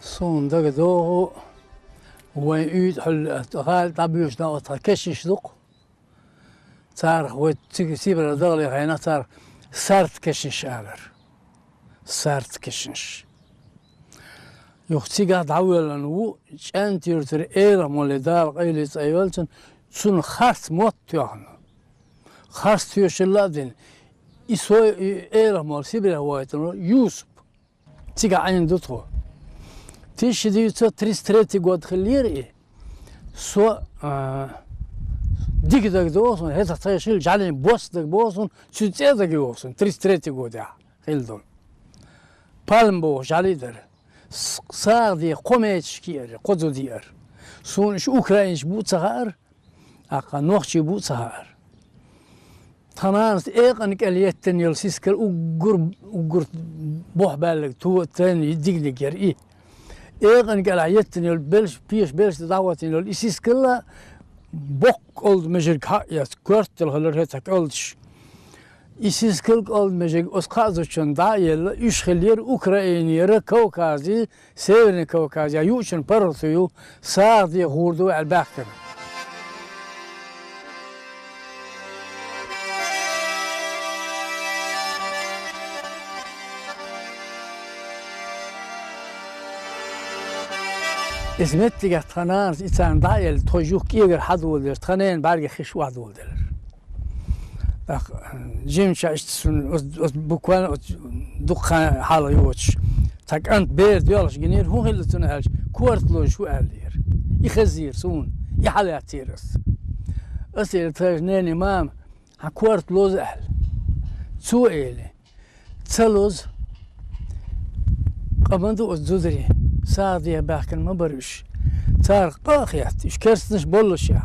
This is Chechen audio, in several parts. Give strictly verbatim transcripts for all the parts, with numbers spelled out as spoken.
Суна дагадогӀу, вайн уьйтӀа хьуьлла гӀала дӀабоьдуш дагӀа тхан кешнаш дукха. Царах вай цига Сибре дахале хьайна царах сарт кешнаш алар. Сарт кешнаш. Юха цигахь дӀавоьллина ву ЧӀаьнта-Юртара Эрахь-молла Дала къайле цӀа йолчун, цунна харц мотт тоьхна. Харц тоьшалла а дина. И со, и Эрахь-молла Сибрех вахийтина Юсуп. Цигахь Ӏийна ду тхо. Тысяча девятьсот тридцать третий год хиллера и. Со, а, дика дагадогӀу суна, хӀетахь тхайшилла жӀалин бос дагабогӀу суна, цуьнан цӀе а дагайогӀу суна, тридцать третий годехь хилла долу. Пальма бохуш жӀали дара. С-, сагӀа деха кхо мечашка еара, кхо зуда еара. Суна уьш украинцаш бу а ца хаьара, тӀаккха нохчий бу а ца хаьара. Тхан нанас экъан кӀел еттина йолу сискал уггар, уггар бохбаьлларг то-, тайна дигниг яра и. Экъан кӀелахь еттина йолу белш, пеша белш дӀахӀоттийна йолу и сискал а боккха кӀолда межиг хьаэца, коьртал хилар хӀетахь кӀолдаш. И сискал кӀолда межиг оцу кхаа зудчунна дӀа а елла, уьш хиллера Украинера, Кавказе, Северный Кавказе юучун паргӀато ю, сагӀа деха гӀур ду аьлла баьхкина. Иза меттигехь тхан нанас и царна дӀа а елла, тхо юха кӀегар хьадоладелира, тхан ненан бӀаьргех хиш охьадоладелира. ТӀаккха жимча иштта шуна оцу, оцу буквально оцу дукха хьала йоцуш, цхьа кӀант бер доьлхуш гинера, хӀун хилла цунна аьлча, корта лозуш ву аьллера. И хезира суна, и хьалаьцира ас. Ас элира тхайшинна: «Нени, мама, хьан корта лозу?» – аьлла. Цо элира: «Ца лозу. Къа ма ду оцу зударий, сагӀа деха баьхкина ма бара уьш. Царах къа а хетта, уьш керстанаш боллушехь».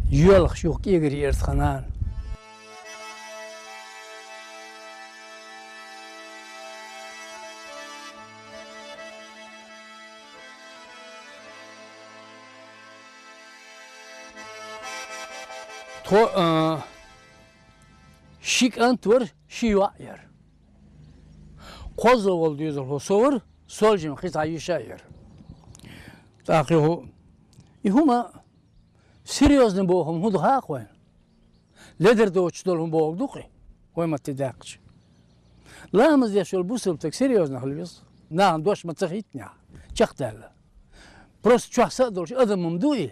Йоьлхуш юха кӀегар еара тхан нана. Тхо, а, ши кӀант вара, ши йоӀ яра. КхозлагӀа волу доьзалхо со вара, сол жима кхин цхьа йиша а яра. ТӀаккха и хӀу-, и хӀума серьёзный боху хӀума хӀун ду хаьа-кх вайна? Ледара доцуш долу хӀума бохург ду-кх и, вай матте даьккхича. Ламаз деш йолу бусалба стаг серьёзно хила веза. Нахана дош ма ца хийтинехь, чекхдаьлла. Просто чохь са а долуш адам-м ду и.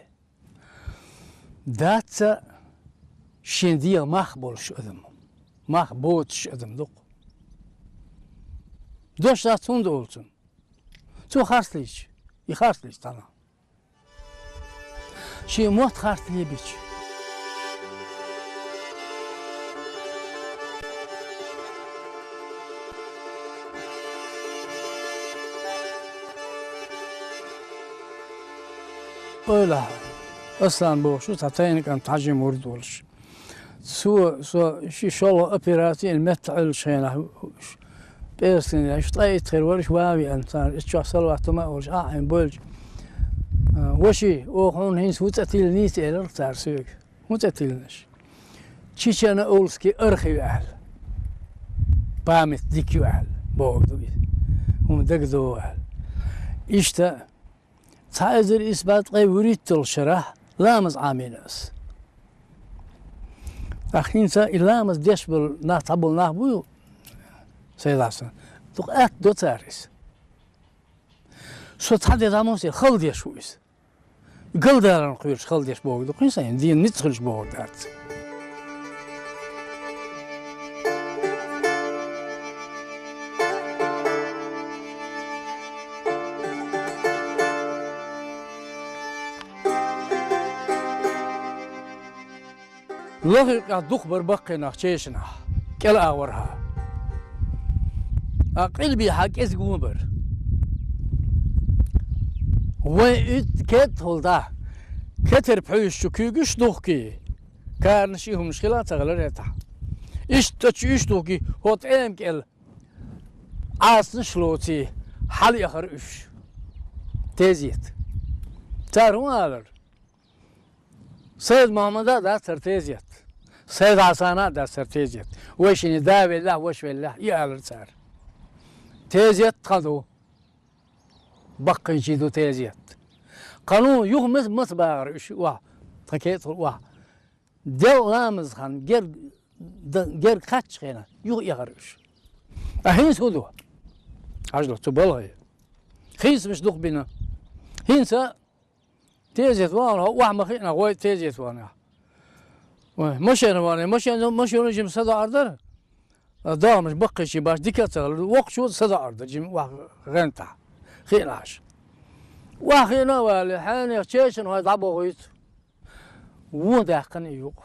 Дац а шен дегӀан мах болуш адам. Мах боцуш адам ду-кх. Дош дац хӀунда олу цунна? Цо харц лийча, и харц лийча цхьана. Шен мотт харц лебича. Ойла, Аслан бохуш ву цхьа тайна кӀант, хьажи мурд волуш. Цо, со ши шолгӀа операци йина метта Ӏуьллучу хенахь, пӀераскан деш, ткъе итт хир вара, ван а веана царна, иза чохь салават-ма а олуш, ахь Ӏийна бойлча: «А, ваши, оха хьуна хӀинца хӀун цӀе тиллинийца», – элира цара соьга. «ХӀун цӀе тиллинаш?» «Чечено-Уральский архив», – аьлла. «Память дика ю», – аьлла, бохург ду иза. «ХӀума дагадогӀу», – аьлла. Иштта, цхьа эзар исс бӀе ткъе вуьрхӀитталгӀачу шарахь ламаз Ӏамийна ас. ТӀаккха хӀинца и ламаз деш болу нах, цхьаболу нах бу ю, Сайд-Хьасан, дукха атта до цара иза. Со цхьа де дӀа ма висира, хала деш ву иза. Галдаларна кхоьруш хала деш бохург ду-кх и сайн, дийна ницкъ хуьлуш бохург дац. Лахара юккъехь дукха бара баккхий нах Чечанехь, кӀел агӀор хьа. Ткъа къилбехьа кӀезиг вон бара. Вайн уьтту кет а хӀулда, кетара пхьуьйсучу куьйгаш духкий, каранаш и хӀуманаш хила а ца хилар хӀетахь. Иштта чу уьш духкий, хӀо тӀема кӀел Ӏасанаш лоций, хьалаэхара уьш. Тезет. Цара хӀун алара? Сайд-Мохьмада а дац хӀара тезет. Сайд-Хьасана а дац хӀара тезет. Вай шинна да веллехь, ваша веллехь, и алара цара. Тезет тхан ду. Баккхийчий ду тезет. Кхано юха мас-, маца багӀар уьш, охьа, тхан кетӀахула охьа. Делкъа ламаз хан герг-, д-, герга кхаччалц хенахь, юха эхар уьш. Ткъа хӀинца хӀун ду? Хьажал, цу балхе. Хинца миш дукха бина. ХӀинца тезет вахана, хьо охьа ма хиъна, гӀой тезет вахана. Вай, машена вахана, машена, машена жима садаӀар дара. Ткъа догӀмаш баккхийчий баш дика а ца хилла, воккхачо а садаӀар дара, жима охьа гӀентахь. Хиъна хьажа. Охьа хиъна а вале, хьенех чечен хьой дӀабохуьйту. Вон даьккхина и юкъ.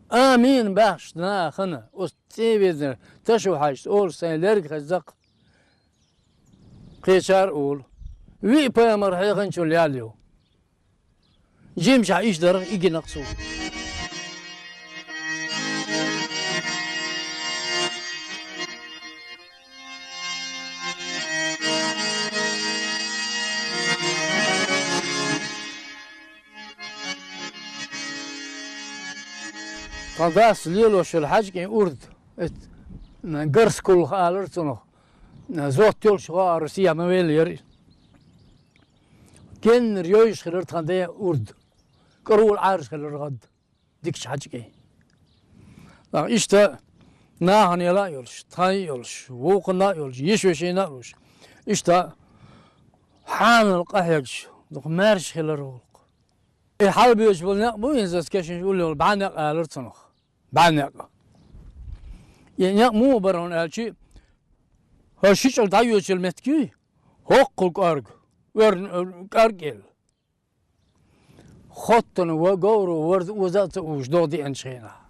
Амин баьхча нахана, оцу цӀен везар, Ташо-Хьаьжас олуш сайн лерг хеза-кх. Кхечара олу: «Виъ пайхамар хьеханчун лел ю». Жимчохь иштта дара, и гина-кх цо. Тхан дас лелош йолу хьаьжкӀийн урд, эт, м, гарс куллах алара цунах, м, зот йолуш гӀо а, Россия ма велла яра и. Геннара йовзуш хилира тхан ден урд. КӀарула Ӏаьржа хилира гӀад. Дикачу хьаьжкӀийн. Иштта нахана яла а йолуш, тхайн а йолуш, вукхунна а йолуш, йиш-вешина а йолуш. Иштта хьанал къахьегча, дукха маьрша хилар гӀуллакх. И хьалабоьдуш болу некъ бу, иза аса кешнаш уллехула бӀаьннекъ алара цунах. БӀаьннекъ. И некъ муха бара хьуна аьлча, хӀара ши чӀаг дӀайоьдучу меттиг юй, хӀоккхул кӀорга, оьрна, оьрна кӀорга елла. Хоттуна ва говро варза оза а ца уьш догӀа деанчу хенахь.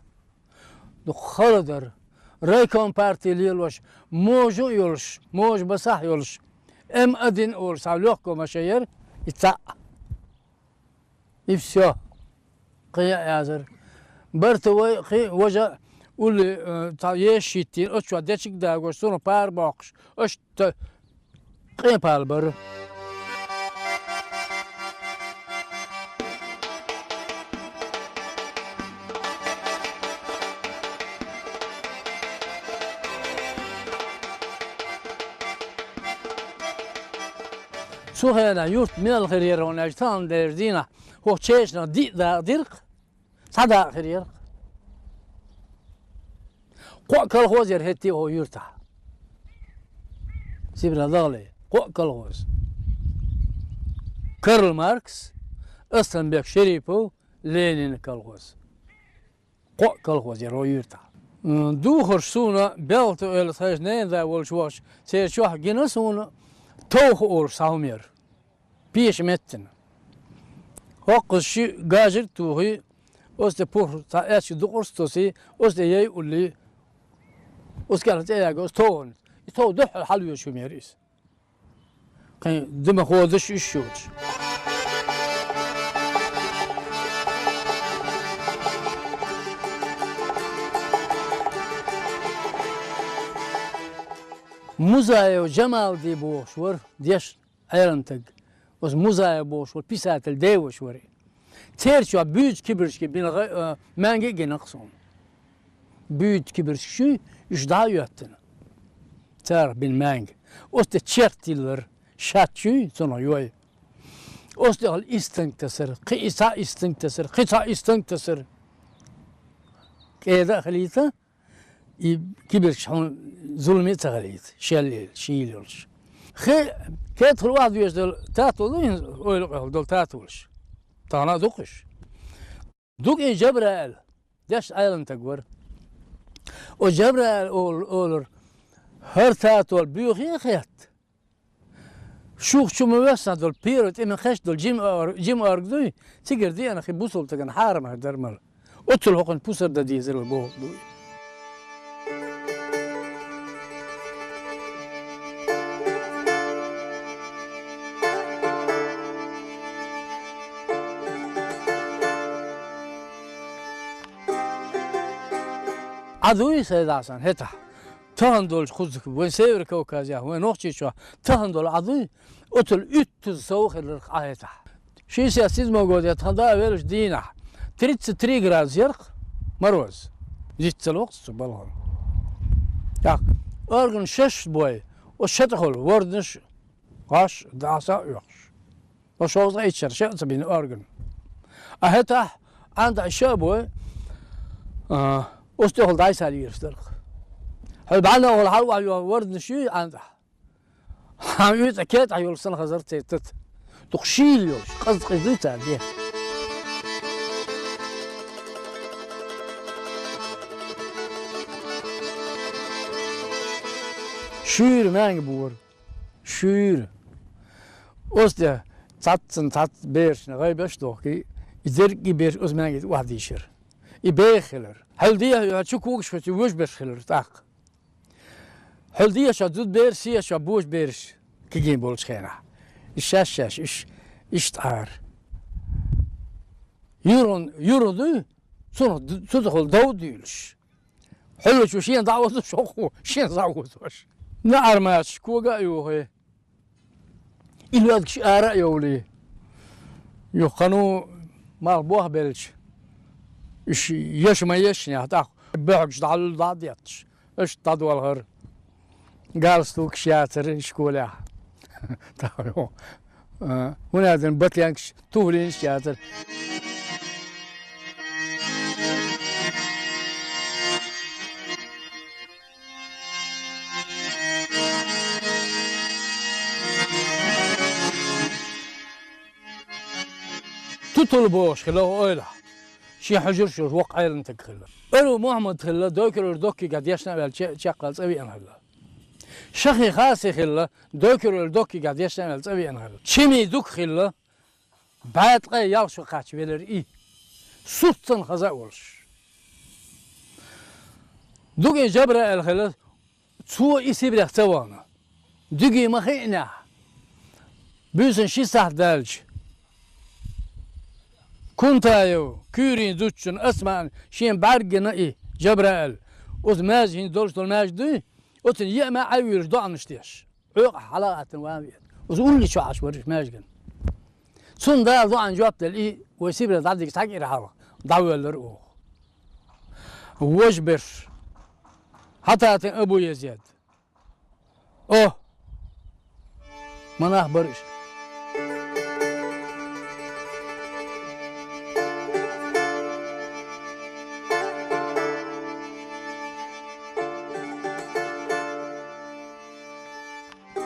Дукха хала дара. Райком партии лелош, можа а йолуш, можа басахь а йолуш, М один олуш цхьа легко машен яра, и цхьаъ. И всё. Кхин а язар. Барта вай, кхин а важа а улле, э, цхьа еш йиттийна, оцу чохь дечиг а дагош, цунах пара боккхуш, аша Т-, къепал бара. Цу хенахь юрт мел хир яра хьуна аьлча, тахана дерриг дийнахь хӀокху чечанах диъ дакъа дира-кх. Цхьа дакъа хир яра-кх. Кхоъ колхоз яра хӀетте а хӀокху юьртахь. Сибран дагӀале, кхоъ колхоз. Карл Маркс, Асланбек Шерипов, Ленин колхоз. Кхоъ колхоз яра хӀокху юьртахь. М, духарш суна белхато элла тхайша ненан да волчу вахча, церан чохь гина суна товха олуш цхьа хӀума яра. Пеша меттина. ХӀокхуза ши гажарг а тухий, оцу тӀе пуххар цхьа аьчка дукъарш а тосий, оцу тӀе яй уллий, оцу кӀелхьа тӀе а ягга, оцу товхана. И тов дуьххьал хьалавоьдуш хӀума яра иза. Кхин димахводуш уьш йоцуш. Музаев Джамалди бохуш вара, дешна Ӏелам таг. Оцу Музаев бохуш вара, писатель деваш вара. Церан чохь буьйцу кибарчке бина гӀа-, а, маьнги а гина-кх суна. Буьйцу кибарчкаш юй, уьш дӀа а йоьттина. Царах бина маьнги. Оцу тӀе черт йиллар, шач юй, цунах йой. Оцу тӀехула истанг тасар, кхин и цхьа истанг тасар, кхин цхьа истанг тасар. КӀеда а хилийта, и кибарчкаш хьуна зуламе а ца хилийта, шел йолуш, шийла йолуш. Хи, кетӀахула охьадоьжуш долу тато ду хӀинца, ойла къоьхьула долу татолаш. Тахана а ду-кх уьш. Дукъин Джабраил, дешна Ӏелам таг вара. О Джабраил олу-, олура, хӀара татол боьхий а хетта. Шух чу ма воьссина долу пера тӀе ма хезаш долу жима ор-, жима орга дуй, цигара деана хи бусалба стагана хьарам хир дара мала. Оццул хӀокхуьнан пусар дан дезара боху дуй. Ӏа дуй, Сайд-Хьасан, хӀетахь? Тахана долчу кхузахь, вайн Север Кавказехь, вайн Нохчийчохь тахана долу Ӏа дуй, оцул уьттаза сов хиларх Ӏа хӀетахь. Шестьдесят седьмой годе тхан да а веллачу дийнахь, тридцать три градус ярх, мороз. Зиццал ваккха цу балхана. ТӀаккха орган шаш бой, оцу шатахула ворданаш, ГӀаш, дӀаса а оьхуш. Ва шовзткъе итт шера шиъ а ца бина орган. А хӀетахь Ӏандахь ша а бой, а, оцу тӀехула дӀайсалийраш дара. Хьо бӀаьнна а хьал хьалвахь йола вардаш юй Ӏандахь? Хьан уьйцӀа кетӀахь йолуш санна хазар церан тата. Дукха шийла йолуш, къаз-къиза дуй цара де. Шуьйра маьнга бора. Шуьйра. Оцу де цхьаццанна цхьацца берашна гӀайбеш а дохкий, и дерриг и бераш оцу маьнга тӀе охьадийшира. И беха хилар. Хьал дехьа чу когаш хӀоьттий, вуьш берш хилар тӀаккха. Хьал дехьа зуда бераш, сехьа божа бераш кегий болчу хенахь. Иш шаьш-шаьш, иш, иштта Ӏара. Юрган, юрган дуй, цунах д-, цу тӀехула дов а дуьйлуш. Хьуьллачо шена дӀа а озуш, хӀокхо шена схьа а озош. НеӀармачаш кога а юхий. И лоьдгаш ара а йовлий. Юха кхано малх бохбелча, уьш еш ма ешнехь, тӀаккха боьхкаш дӀа а луьлла дӀа а детташ, аша дӀадолхара. Галстукаш яцара школехь. ТӀаккха, а, хӀун аьлла, ботинкаш, туфлинаш яцара. Тутул бохуш хилла хӀокху ойлахь. Шен хьуьжарш йолуш воккха Ӏелам стаг хилла. Ару Мухьаммад хилла, Дойкуьрера Доккигахь дешна а ваьлла, че-, чекхваьлла цӀа веана хилла. Шахи Хаси хилла, Дойкуьрера Доккигахь дешна а ваьлла, цӀа веана хилла. Чими Дукха хилла, бӀе ткъе ялх шо кхаьчна велира и. Сурт санна хаза а волуш. Дугин Жабраил хилла, цо и Сибрех ца вахана. Дуьги ма хиънехь, буьйсанна ши сахьт даьлча, Кунтаев, куьйрийн зудчун Асман шен бӀаьрг гина и, Жабраил. Оцу маьжа хӀинца долуш долу маьжа дуй, оцунна еа меа Ӏай вуьйлуш доӀанаш деш. Ӏуьйкъахь хьала а гӀаттина ван веана. Оцу улличохь Ӏаш вара уьш маьжган. Цунна Дала доӀанна жоп делла, и вай Сибре дӀадигча цхьа кӀира хьалха дӀавоьллара оха. Важа берш. Хьататин Абу Езед. О! Ма нах бара уьш.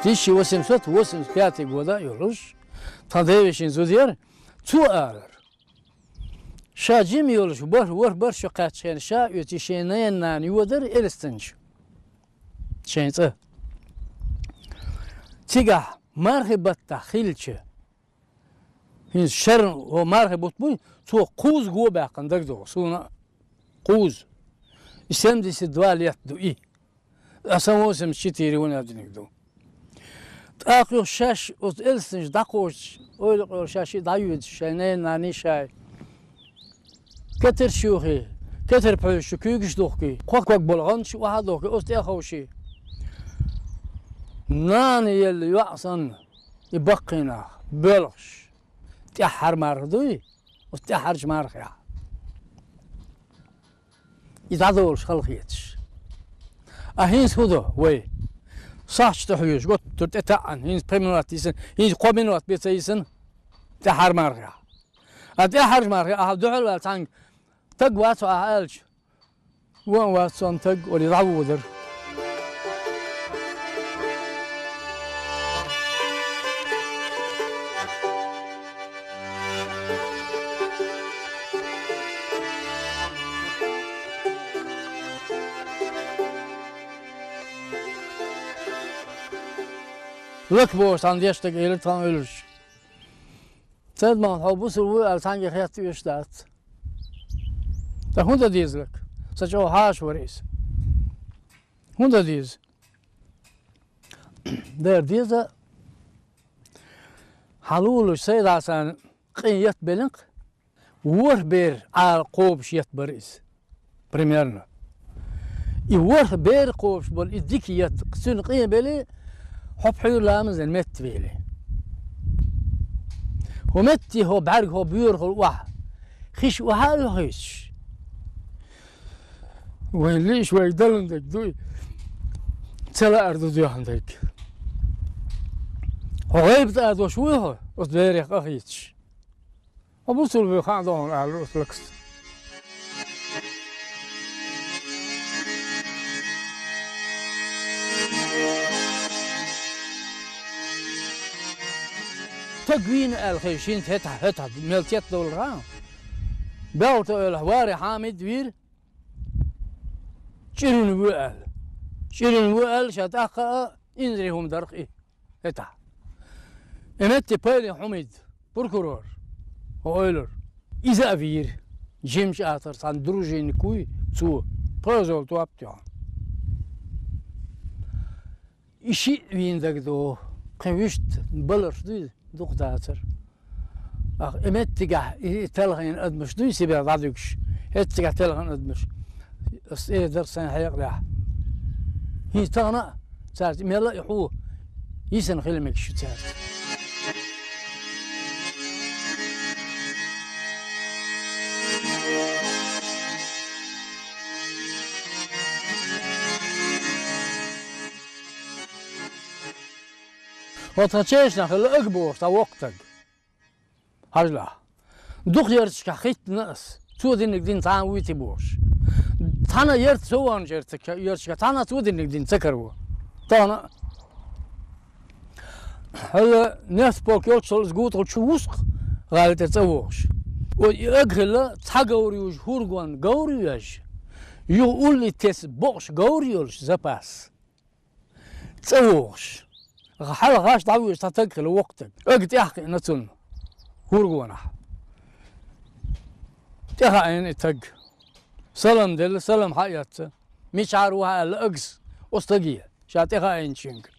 Тысяча восемьсот восемьдесят пятый года а йолуш, тхан девешин зудера, цо алара. Ша жима йолуш, ворхӀ, ворхӀ барх шо кхаьччахьана, ша оьций шен ненан нана йодара Элстанчу. Шайн цӀа. Цигахь мархи баттахь хилча, хӀинца шеран хӀо мархи бутт буй, цо кхузза го баьккхина дагадогӀу, суна а кхузза. И семьдесят два лет ду и. Аса восемьдесят четыре ванадиниг ду. ТӀаккха юха шаьш оцу Элстанчу дӀакхочуш, ойла къоьлла шаьш и дӀайоьдуш, шайн ненан нанний шай. Кетар шуьхий, кетар пхьуьйсуш куьйгаш духкий, кхо ког болу гӀанташ охьа а дохкий, оцу тӀе а ховший. Нана елла йоӀ санна, и баккхий нах, боьлхуш, тӀаьххьара марха дуй, оцу тӀаьххьарчу мархехь. И дӀадолуш халахеташ. А хӀинца хӀун до вай? Сахча тӀе хьоьжуш, готтур тӀе таьӀна, хӀинца пхи минот йисина, хӀинца кхо минот бен ца йисина, тӀаьххьара мархехь. А тӀаьххьарчу мархехь ахьа дуьхьал ваьлла цхьаьнга: «Таг вац хьо?» ахьа аьлча, «Вон а вац цунна таг», олий, дӀаводара. Лак бохуш цхьана дешнарг элира тхан уьллуш: «Цадман, хьо бусулба ву аьлла цхьаьнгге хетта оьшуш дац». «Ткъа хӀун дан деза, Лак?» Сан чӀогӀа хьаша вара иза. «ХӀун дан деза?» «Дера деза, хьан лулуш Сайдхьасан къен етт беллинг, ворхӀ бер Ӏала кхобуш етт бара иза. Примерно. И ворхӀ бер кхобуш болу и дика етт, цуьнан къен белли, хьо пхьуьйра ламазан метта вели. ХӀо метти хьо бӀаьрга хьо боьрахула охьа. Хиш охьа а оьхуьйтуш». Вайн лиъаш вайга далун дерг дуй, ца лаар ду доьхна дерг. Хьо гӀайба тӀа дош вуй хьо, оцу берех къахийташ? Хьо бусулба вуй хаьа догӀун аьлла оцу лакаца. Таг вийна аьлла хеза шийна хӀетахь, хӀетахь мел тетта долу хаьа. Белта ойлахь вари Хьамид вийра, чӀирина ву аьлла. ЧӀирина ву аьлла, ша тӀаккха а инзаре хӀума дарх и. ХӀетахь. И метте Пайли Хьумид, прокурор, хьо ойлура. Иза а вийра. Жимчу атар цхьана дружинник вуй цо, пхозол топ тоьхна. И шиъ вийна дагадогӀу, кхин вуьшта баларш дуй, дукха дацара. Ах, и меттигехь и, и телхина адамаш дуй Сибре дӀадуьгуш, хӀеттигехь телхина адамаш. Ас э дара сайн хьекъалехь. ХӀинца тахана а цаьрца мелла а и хьу йисина хила мегаш ю цаьрца. Хьо тхан чешнах хилла ага бохуш, цхьа воккха стаг. Хьажалахь. Дукха ярташкахь хӀиттина ас, цо динарг дина цхьа а вуьйти бохуш. Цхьана ярта со ваханчу ярташка, цхьана цо динарг дина ца караво. Тахана а. Хьала нефть полк йолчу сол иза гутахула чу вусу-кх гӀала тӀе цӀа вогӀуш. Ой, и ага хилла цхьа говр южу хӀургон говр ю яж. Юха улле тесса бокъуш говр йолуш запас. ЦӀа вогӀуш. Хьалха гӀаш дӀавоьжуш цхьа таг хилла, воккха таг. Ага тӀаьхьакхиъна цунна хӀургонахь. ТӀехаийна и таг. Салам делла, салам хьаэцна. Мичара ву хьо аьлла агас оцу таге, ша тӀехаийначуьнга.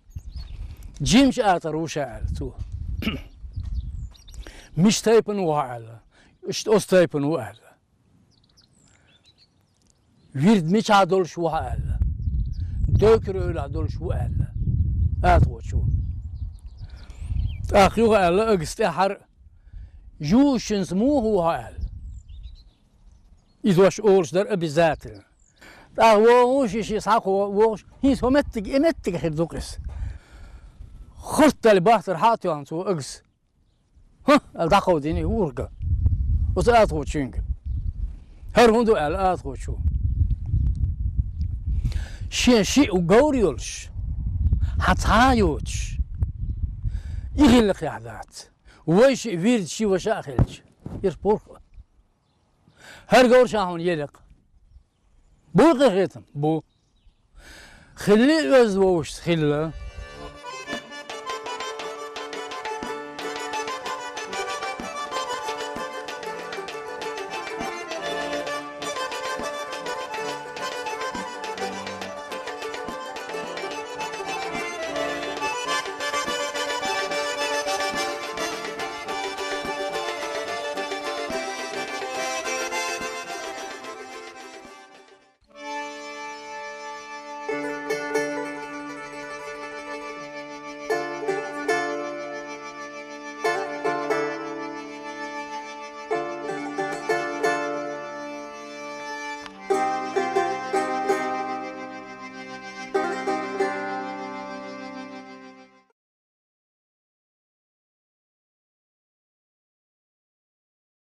Жимчу атар ву ша аьлла цо. Мичу тайпана ву хьо аьлла. Иштта оцу тайпана ву аьлла. Вирд мичахь долуш ву хьо аьлла. Дойкур эвлахь долуш ву аьлла. Атхочо. ТӀаккха юха аьлла агас тӀаьххьара, жуьгташца муха ву хьо аьлла. И дош олуш дара обязательно. ТӀаккха вогӀуш, и ши схьакхо вогӀуш, хӀинца хӀо меттиг, и меттиг хир ду-кх иза. Хуртдали бахтар хьа а тоьхна цо агас. ХӀа, аьлла дӀакховдийна и урга. Оцу атхочуьнга. ХӀара хӀун ду аьлла атхочо. Шен шиъ говр йолуш, хьан цхьа а йоцуш. И хиллакхехь дац. Вай шиъ вирд ши ваша а хилча. Ира пурх а. ХӀара говр ша хьуна елла-кх. Буй кхин хетам? Бу. Хилли а оьзда вовшашца хилла.